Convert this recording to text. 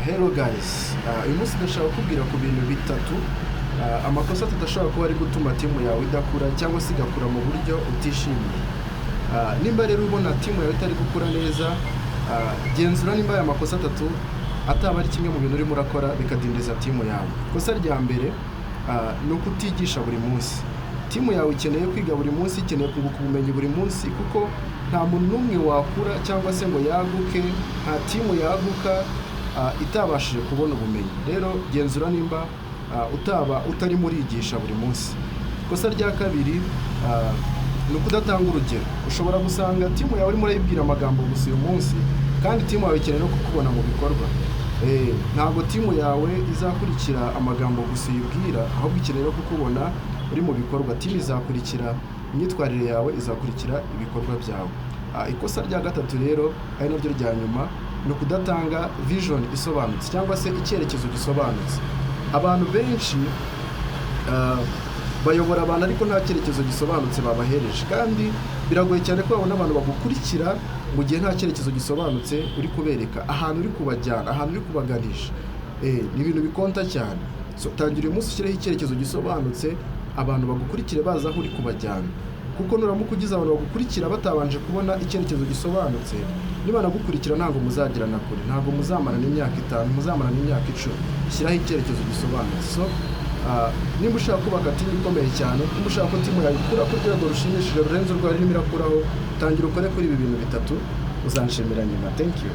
Hello guys. Uyu munsi ndashaka kukubwira ku bintu bitatu, amakosa atatu ashobora kuba ari gutuma team yawe idakura cyangwa se igakura mu buryo utishimiye. Nimba rero ubona team yawe itari gukura neza, genzura nimba aya makosa atatu ataba ari kimwe mu bintu urimo urakora bikadindiza team yawe. Ikosa rya mbere ni ukutigisha buri munsi. Team yawe ikeneye kwiga buri munsi, ikeneye kunguka ubumenyi buri munsi, kuko nta muntu n'umwe wakura cyangwa se ngo yaguke, nta team yaguka itabashije kubona ubumenyi. Rero genzura nimba utaba utarimo urigisha buri munsi. Ikosa rya kabiri ni ukudatanga urugero. Ushobora gusanga team yawe urimo urayibwira amagambo gusa uyu munsi, kandi team yawe ikeneye no kukubona mu bikorwa. Ntabwo team yawe izakurikira amagambo gusa uyibwira, ahubwo ikeneye no kukubona uri mu bikorwa. Team izakurikira imyitwarire yawe, izakurikira ibikorwa byawe. Ikosa rya gatatu rero, ari naryo rya nyuma, ni ukudatanga vision isobanutse cyangwa se icyerekezo gisobanutse. Abantu benshi bayobora abantu ariko nta cyerekezo gisobanutse babahereje, kandi biragoye cyane ko babona abantu bagukurikira mu gihe nta cyerekezo gisobanutse uri kubereka, ahantu uri kubajyana, ahantu uri kubaganisha. Ni ibintu bikonta cyane. So tangira uyu munsi ushyireho icyerekezo gisobanutse, abantu bagukurikire bazi aho uri kubajyana, kuko nuramuka ugize abantu bagukurikira batabanje kubona icyerekezo gisobanutse, nibanagukurikira ntabwo muzagerana kure, ntabwo muzamarana imyaka 5, muzamarana imyaka 10. Shyiraho icyerekezo gisobanutse. So nimba ushaka kubaka team ikomeye cyane, nimba ushaka ko team yawe ikura ku rwego rushimishije rurenze urwo irimo irakuraho, tangira ukore kuri ibi bintu bitatu, uzanshimira nyuma. Thank you.